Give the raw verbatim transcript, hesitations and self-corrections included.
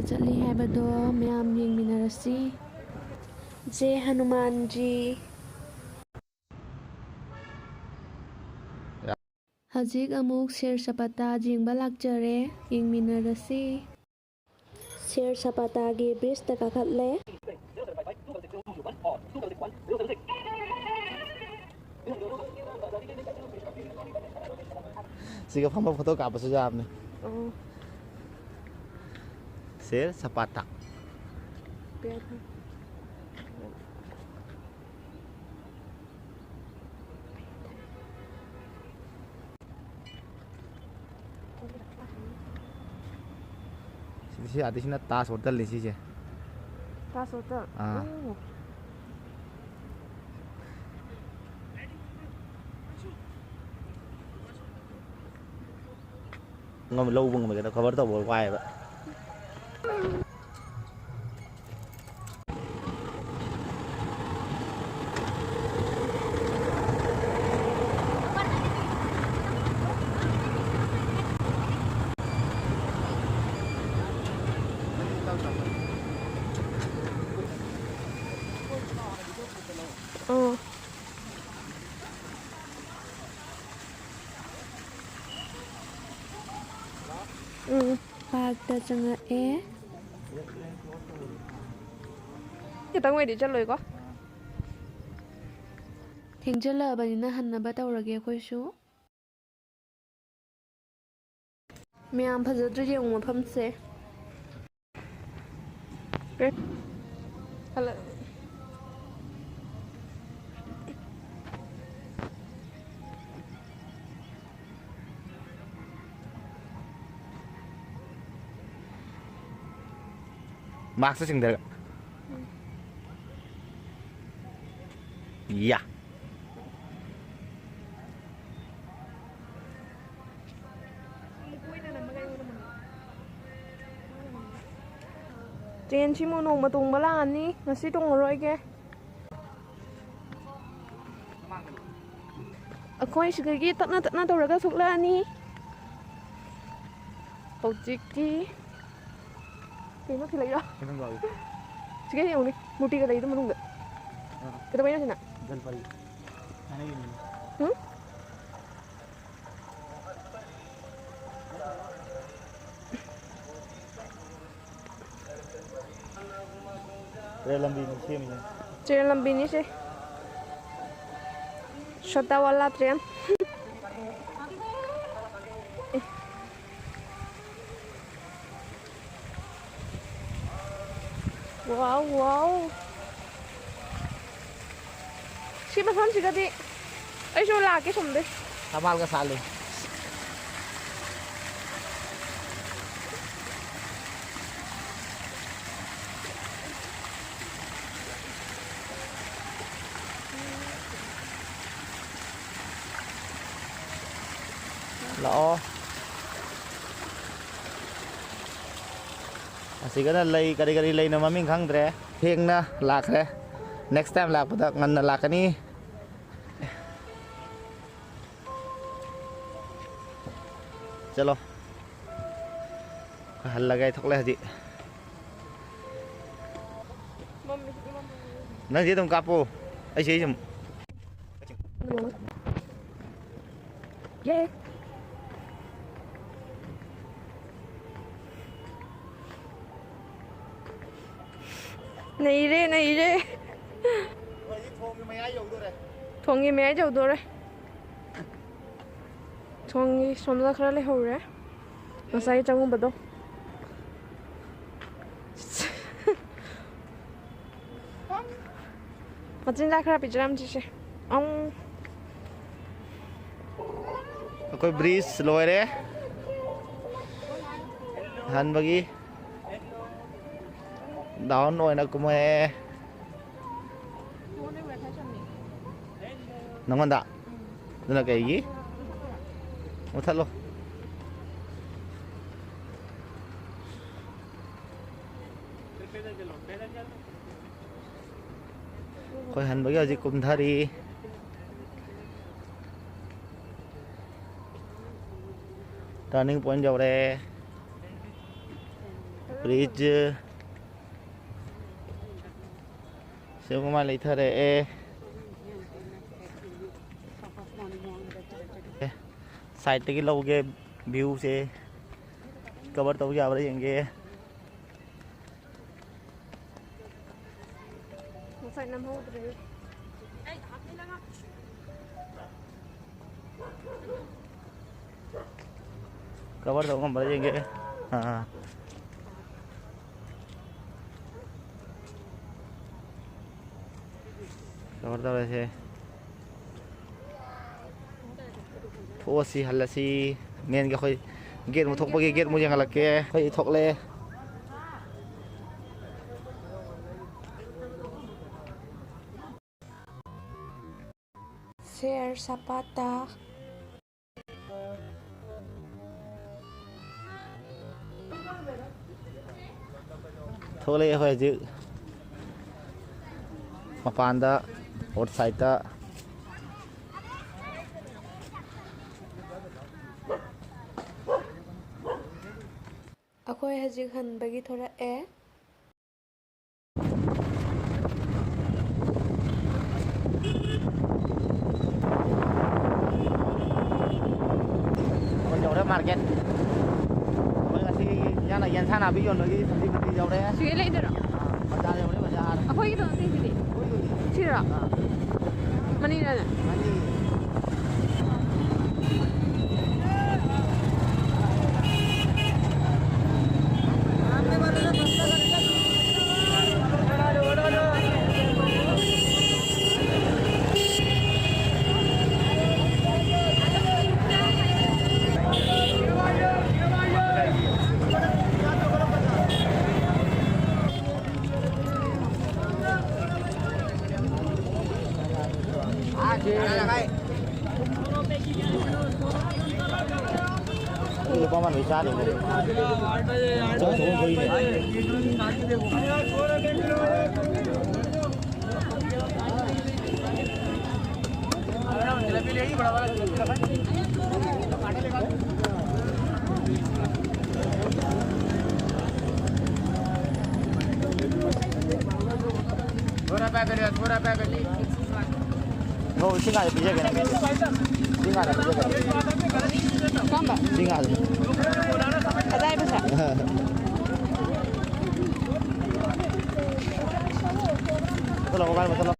ꯆꯠꯂꯤ ꯍꯥꯏꯕꯗꯣ ꯃꯌꯥꯝ ꯌꯦꯡꯃꯤꯟꯅꯔꯁꯤ꯫ ꯖꯦ ꯍꯅꯨꯃꯥꯟꯖꯤ꯫ ꯍꯧꯖꯤꯛ ꯑꯃꯨꯛ ꯁꯦꯔ ꯁꯄꯥꯇꯥ ꯌꯦꯡꯕ ꯂꯥꯛꯆꯔꯦ, ꯌꯦꯡꯃꯤꯟꯅꯔꯁꯤ꯫ ꯁꯦꯔ ꯁꯄꯥꯇꯥꯒꯤ ꯕ꯭ꯔꯤꯖꯇ ꯀꯥꯈꯠꯂꯦ꯫ ꯁꯤꯒ ꯐꯝꯕ ꯐꯣꯇꯣ ꯀꯥꯞꯄꯁꯨ ꯌꯥꯕꯅꯤ꯫ ꯑꯣ꯫ ꯁꯦꯔ ꯁꯄꯥꯇꯥ꯫ ꯄꯦꯠ꯫ ꯁꯤ, ꯁꯤ ꯑꯥꯗꯁꯤꯅ ꯇꯥꯖ ꯍꯣꯇꯦꯜꯅꯤ ꯁꯤꯁꯦ꯫ ꯇꯥꯖ ꯍꯣꯇꯦꯜ? ꯑꯥ꯫ ꯑꯣ꯫ ꯉꯝ-, ꯂꯧꯕ ꯉꯝꯃꯒꯅ ꯀꯚꯔ ꯇꯧꯕ ꯋꯥꯏꯑꯦꯕ꯫ ꯑꯣ꯫ ꯎꯝ꯫ ꯄꯥꯔꯛꯇ ꯆꯪꯉꯛꯑꯦ꯫ ꯈꯤꯇꯪ ꯑꯣꯏꯗꯤ ꯆꯠꯂꯣꯏꯀꯣ? ꯊꯦꯡꯖꯤꯜꯂꯛꯑꯕꯅꯤꯅ ꯍꯟꯅꯕ ꯇꯧꯔꯒꯦ ꯑꯩꯈꯣꯏꯁꯨ꯫ ꯃꯌꯥꯝ ꯐꯖꯗ꯭ꯔꯣ ꯌꯦꯡꯉꯨ ꯃꯐꯝꯁꯦ꯫ ꯍꯜꯂꯣ꯫ ꯃꯥꯛꯁꯇ ꯆꯤꯡꯊꯔꯒ꯫ ꯌꯥ꯫ ꯇ꯭ꯔꯦꯟꯁꯤꯃꯨꯛ ꯅꯣꯡꯃ ꯇꯣꯡꯕ ꯂꯥꯛꯑꯅꯤ, ꯉꯁꯤ ꯇꯣꯡꯉꯔꯣꯏꯒꯦ꯫ ꯑꯩꯈꯣꯏ ꯁꯤꯗꯒꯤ ꯇꯞꯅ ꯇꯞꯅ ꯇꯧꯔꯒ ꯊꯣꯛꯂꯛꯑꯅꯤ꯫ ꯍꯧꯖꯤꯛꯇꯤ ꯀꯩꯅꯣ ꯊꯤꯜꯂꯛꯏꯔꯣ? ꯀꯩꯅꯣꯝ ꯂꯥꯛꯏ꯫ ꯁꯤꯒ ꯌꯦꯡꯉꯨꯅꯦ, ꯃꯨꯔꯇꯤꯒ ꯂꯩꯗꯣ ꯃꯅꯨꯡꯗ꯫ ꯑꯥ꯫ ꯀꯩꯗꯧꯕꯩꯅꯣ ꯁꯤꯅ? ꯒꯅꯄꯇꯤ꯫ ꯊꯥꯏꯅꯒꯤ ꯃꯤꯅꯤ꯫ ꯍꯨꯝ? ꯇ꯭ꯔꯦꯟ ꯂꯝꯕꯤꯅꯤ ꯁꯦꯝꯃꯤꯁꯦ꯫ ꯇ꯭ꯔꯦꯟ ꯂꯝꯕꯤꯅꯤ ꯁꯦ꯫ ꯁꯣꯇꯥ ꯋꯥꯂꯥ ꯇ꯭ꯔꯦꯟ꯫ ꯋꯥꯎ, ꯋꯥꯎ꯫ ꯁꯤ ꯃꯐꯝꯁꯤꯒꯗꯤ ꯑꯩꯁꯨ ꯂꯥꯛꯀꯦ ꯁꯣꯝꯗꯩ꯫ ꯊꯝꯕꯥꯜꯒ ꯁꯥꯠꯂꯤ꯫ ꯂꯥꯛꯑꯣ꯫ ꯑꯁꯤꯒꯅ ꯂꯩ, ꯀꯔꯤ ꯀꯔꯤ ꯂꯩꯅꯣ ꯃꯃꯤꯡ ꯈꯪꯗ꯭ꯔꯦ꯫ ꯊꯦꯡꯅ ꯂꯥꯛꯈ꯭ꯔꯦ꯫ Next time ꯂꯥꯛꯄꯗ ꯉꯟꯅ ꯂꯥꯛꯀꯅꯤ꯫ ꯆꯠꯂꯣ꯫ ꯑꯩꯈꯣꯏ ꯍꯜꯂꯒꯦ ꯊꯣꯛꯂꯦ ꯍꯧꯖꯤꯛ꯫ ꯅꯪꯁꯦ ꯑꯗꯨꯝ ꯀꯥꯞꯄꯣ꯫ ꯑꯩꯁꯦ ꯑꯩ ꯁꯨꯝ꯫ ꯌꯦ꯫ ꯅꯩꯔꯦ, ꯅꯩꯔꯦ꯫ ꯍꯧꯖꯤꯛ ꯊꯣꯡꯒꯤ ꯃꯌꯥꯏ ꯌꯧꯗꯣꯔꯦ꯫ ꯊꯣꯡꯒꯤ ꯃꯌꯥꯏ ꯌꯧꯗꯣꯔꯦ꯫ ꯊꯣꯡꯒꯤ ꯁꯣꯝꯗ ꯈꯔ ꯂꯩꯍꯧꯔꯦ꯫ ꯉꯁꯥꯏ ꯆꯪꯉꯨꯕꯗꯣ꯫ ꯃꯆꯤꯟꯖꯥꯛ ꯈꯔ ꯄꯤꯖꯔꯝꯁꯤꯁꯦ꯫ ꯑꯪ꯫ ꯑꯩꯈꯣꯏ bridge ꯂꯣꯏꯔꯦ꯫ ꯑꯍꯥꯟꯕꯒꯤ down ꯑꯣꯏꯅ ꯀꯨꯝꯃꯛꯑꯦ꯫ ꯅꯪꯉꯣꯟꯗ? ꯑꯗꯨꯅ ꯀꯩꯒꯤ? ꯃꯨꯊꯠꯂꯣ꯫ ꯑꯩꯈꯣꯏ ꯍꯟꯕꯒꯤ ꯍꯧꯖꯤꯛ ꯀꯨꯝꯊꯔꯤ꯫ Turning point ꯌꯧꯔꯦ꯫ ꯕ꯭ꯔꯤꯖ ꯁꯤꯒꯨꯝꯕ ꯂꯩꯊꯔꯛꯑꯦ꯫ ꯁꯥꯏꯠꯇꯒꯤ ꯂꯧꯒꯦ, ꯚ꯭ꯌꯨꯁꯦ ꯀꯚꯔ ꯇꯧ ꯌꯥꯕ꯭ꯔꯥ ꯌꯦꯡꯒꯦ꯫ ꯉꯁꯥꯏ ꯅꯝꯍꯧꯗ꯭ꯔꯦ꯫ ꯀꯚꯔ ꯇꯧ ꯉꯝꯕ꯭ꯔꯥ ꯌꯦꯡꯒꯦ꯫ ꯑꯥ꯫ ꯀꯚꯔ ꯇꯧꯔꯁꯦ꯫ ꯊꯣꯛꯑꯁꯤ, ꯍꯜꯂꯁꯤ꯫ ꯃꯦꯟꯒꯤ ꯑꯩꯈꯣꯏ ꯒꯦꯠꯃꯨꯛ ꯊꯣꯛꯄꯒꯤ ꯒꯦꯠꯃꯨꯛ ꯌꯦꯡꯍꯜꯂꯛꯀꯦ꯫ ꯑꯩꯈꯣꯏ ꯊꯣꯛꯂꯦ꯫ ꯁꯦꯔ ꯁꯄꯥꯇꯥ꯫ ꯊꯣꯛꯂꯛꯑꯦ ꯑꯩꯈꯣꯏ ꯍꯧꯖꯤꯛ ꯃꯄꯥꯟꯗ, ꯑꯥꯎꯠꯁꯥꯏꯠꯇ꯫ ꯑꯩꯈꯣꯏ ꯍꯧꯖꯤꯛ ꯍꯟꯕꯒꯤ ꯊꯣꯔꯛꯑꯦ꯫ ꯑꯩꯈꯣꯏ ꯌꯧꯔꯦ ꯃꯥꯔꯀꯦꯠ꯫ ꯑꯩꯈꯣꯏ ꯉꯁꯤ ꯏꯟꯖꯥꯡ ꯅꯥ-, ꯌꯦꯟꯁꯥ ꯅꯥꯄꯤ ꯌꯣꯟꯕꯒꯤ ꯁꯟꯗꯤ ꯐꯟꯗꯤ ꯌꯧꯔꯦ꯫ ꯁꯤꯗ ꯂꯩꯗꯣꯏꯔꯣ? ꯑꯥ, ꯕꯖꯥꯔ ꯌꯧꯔꯦ, ꯕꯖꯥꯔ꯫ ꯑꯩꯈꯣꯏꯒꯤꯗꯣ ꯅꯠꯇꯦ ꯁꯤꯗꯤ꯫ ꯑꯩꯈꯣꯏꯒꯤ ꯑꯣꯏꯗꯦ꯫ ꯁꯤꯔꯣ? ꯑꯥ꯫ ꯃꯅꯤꯡꯗꯅꯦ꯫ ꯃꯅꯤꯡ꯫ ꯑꯩ ꯂꯨꯄꯥ ꯃꯥꯄꯟ ꯆꯥꯗꯣꯏꯅꯦ꯫ ꯆꯥꯗꯧꯕ ꯐꯩꯅꯦ꯫ ꯍꯣ, ꯁꯤ ꯉꯥꯏꯗ ꯄꯤꯖꯒꯦ ꯅꯪꯒꯤ꯫ ꯁꯤ ꯉꯥꯏꯗ ꯄꯤꯖꯒꯦ꯫ ꯀꯔꯝꯕ? ꯁꯤ ꯉꯥꯏꯗ꯫ ꯀꯗꯥꯏ ꯄꯩꯁꯥ? ꯃꯨꯊꯠꯂꯣ, ꯃꯣꯕꯥꯏꯜ ꯃꯨꯊꯠꯂꯣ꯫